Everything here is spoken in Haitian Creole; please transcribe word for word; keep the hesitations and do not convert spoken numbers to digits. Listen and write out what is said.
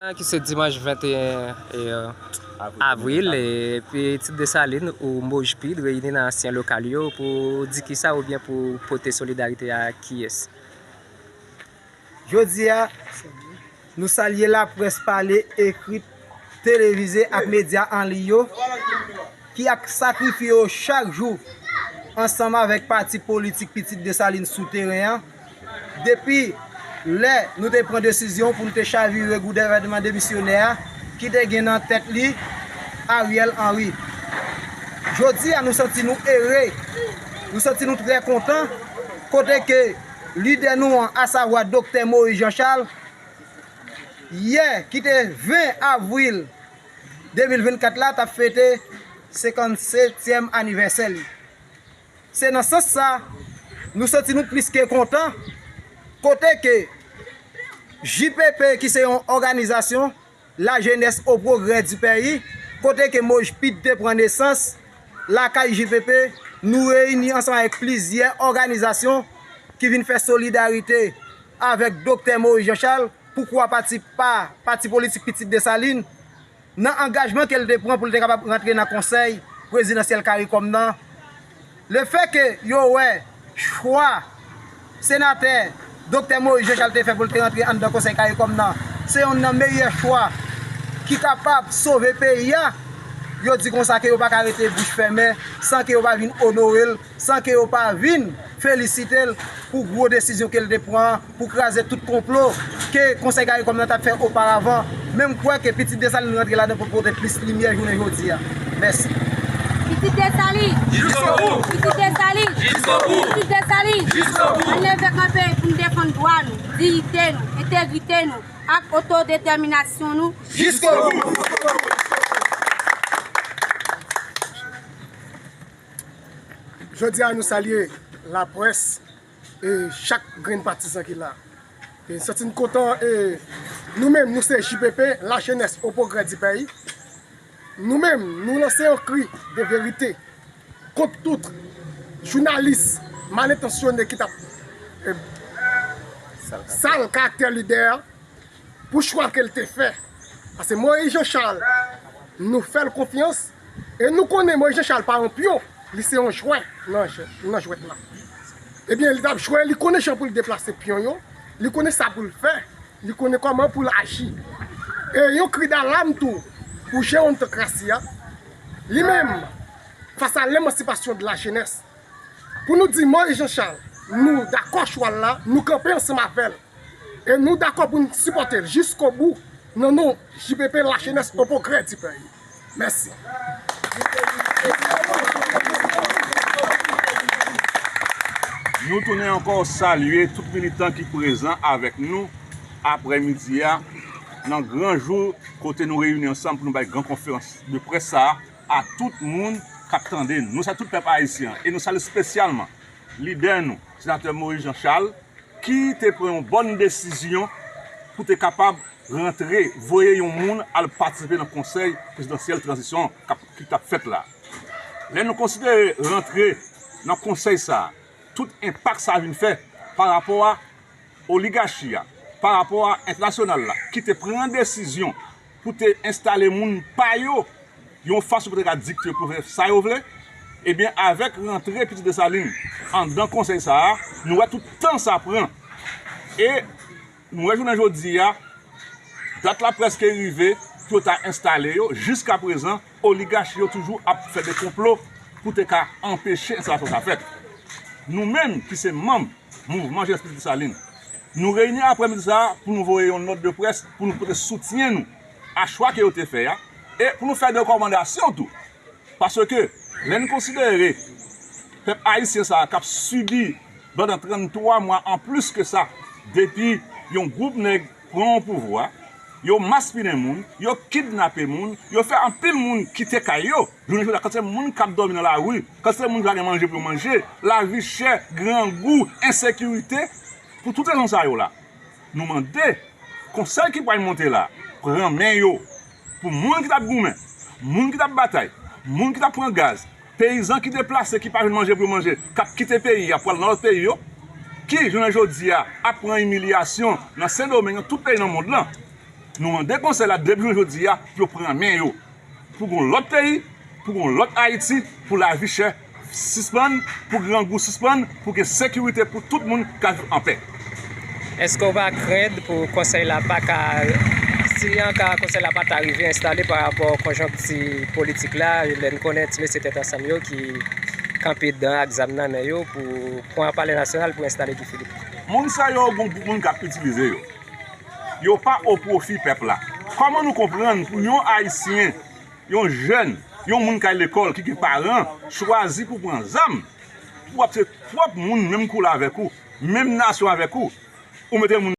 Ki se dimanch venteyen avril, e Pitit Desalin ou Moj Pid reyini nan ansyen lokal yo pou di kisa oubyen pou pote solidarite a kiyès? Jodi a, nou salye laprès pale, ekri, televize ak medya an liy yo ki ap sakrifye yo chak jou ansanm avèk pati politik Pitit Desalin sou teren an, depi lè nou te pran desizyon pou nou te chavire gouvènman demisyonè a ki te gen nan tèt li Ariel Henry. Jodi a, nou santi nou ere, nou santi nou trè kontan, kote ke lidè nou an, asavwa Doktè Moïse Jean Charles, yè ki te ven avril de mil vennkat la, t ap fete senkannsetyèm anivèsè li. Se nan sans sa, nou santi nou plis ke kontan, kote ke J P P, ki se yon òganizasyon, La Jeunesse au Progrès du Pays, kote ke Moj Pid te pran nesans, lakay J P P, nou reyini ansanm avèk plizyè òganizasyon ki vin fè solidarite avèk Doktè Moïse Jean Charles, poukwa pati pa, pati politik Pitit Desalin, nan angajman ke l te pran pou l te kapab rantre nan konsèy prezidansyèl Caricom nan. Lefètke yo wè chwa senatè Doktè Moïse Jean Charles te fè pou l te rantre anndan konsèy Caricom nan, se yonn nan meyè chwa ki kapab sove peyi a, yo di konsa ke yo pa ka rete bouch fèmen san ke yo pa vin onore l, san ke yo pa vin felisite l pou gwo desizyon ke l te pran pou kraze tout konplo ke Konsèy Caricom nan t ap fè oparavan. Men m kwè ke Pitit Desalin rantre ladan pou pote plis limyè jounen jodi a. Mèsi. Pitit Desalin! Jusqu'au bout! Pitit Desalin! Jusqu'au bout! Pitit Desalin! Jusqu'au bout! Ann leve kanpe pou n defann dwa nou, diyite nou, entegrite nou ak otodetèminasyon nou. Jusqu'au bout! Jodi a, nou salye laprès e chak grenn patizan ki la. E santi n kontan, e nou menm, nou se J P P, La Jeunesse au Progrès du Pays. Nou menm, nou lanse yon kri de verite kont tout jounalis malentansyone ki t ap, e, sal karaktè lidè a pou chwa ke l te fè. Paske Moïse Jean Charles, nou fè l konfyans, e nou konnen Moïse Jean Charles pa yon pyon, li se yon jwè nan jwè, nan jwèt la. Ebyen, li t ap jwe, li konnen jan pou l deplase pyon yo, li konnen sa pou l fè, li konnen kòman pou l aji. E yon kri dalam tou pou jewontokrasi a, li menm, fas a lemansipasyon de la jenès, pou nou di Moïse Jean Charles, nou dakò chwa l la, nou kanpe ansanm avè l. E nou dakò pou n sipòte l jiskobou nan non J P P, La Jeunesse au Progrès du Pays. Mèsi. Nou tounen ankò salye tout militan ki prezan avèk nou aprèmidi a nan gran jou kote nou reyini ansanm pou nou bay gran konferans de près sa a a tout moun k ap tande n. Nou salye tout pèp ayisyen an e nou salye espesyalman lidè nou, senatè Moïse Jean Charles, ki te pran yon bòn desizyon pou te kapab rantre, voye yon moun al patisipe nan konsèy prezidansyèl tranzisyon k ap, ki t ap fèt la. Lè nou konsidere rantre nan konsèy sa a, tout enpak sa a vin fè pa rapò a oligachi a, pa rapò a entènasyonal la, ki te pran desizyon pou te enstale moun pa yo, yon fason pou te ka dikte yo pou fè sa yo vle, ebyen, avèk rantre Pitit Desalin anndan konsèy sa a, nou wè tout tan sa pran. E nou wè jounen jodi a, dat la prèske rive pou yo ta enstale yo. Jiskaprezan, oligachi yo toujou ap fè de konplo pou te ka anpeche enstalasyon sa fèt. Nou menm ki se manm Mouvman Jenès Pitit Desalin, nou reyini aprèmidi sa a pou nou voye yon nòt de près pou nou pote soutyen nou a chwa ke yo te fè a e pou nou fè de rekòmandasyon tou. Paske, lè n konsidere pèp ayisyen sa a k ap sibi pandan tranntwa mwa, an plis ke sa, depi yon gwoup nèg pran yon pouvwa, yo maspinen moun, yo kidnape moun, yo fè anpil moun kite kay yo. Jounen jodi a, kantite moun k ap dòmi nan lari, kantite moun ki pa gen manje pou yo manje, lavi chè, grangou, ensekirite, pou tout rezon sa yo la, nou mande konsèy ki pral monte la, pran men yo pou moun ki t ap goumen, moun ki t ap batay, moun ki t ap pran gaz, peyizan ki deplase, ki pa jwenn manje pou yo manje, k ap kite peyi a pou al nan lòt peyi yo, ki, jounen jodi a, ap pran imilyasyon nan Sendomeng, nan tout peyi nan mond lan. Nou mande konsèy la depi jodi a pou yo pran men yo, pou gon lòt peyi, pou gon lòt Ayiti, pou lavi chè sispann, pou grangou sispann, pou gen sekirite pou tout moun ka viv anpè. Èske w pa krent pou konsèy la pa ka, si an ka konsèy la pa ta rive enstale pa rapò konjonkti politik la, lè n konnen ti mesye tèt ansanm yo ki kanpe dan ak zam nan men yo pou pran palè nasyonal pou enstale Guy Philippe? Moun sa yo, gon gwoup moun k ap itilize yo. Yo pa o pwofi pèp la. Kòman nou konprann pou yon Ayisyen, yon jèn, yon moun k al lekòl ki gen paran, chwazi pou pran zam, pou ap se pwòp moun menm koulè avèk ou, menm nasyon avèk ou, ou mete moun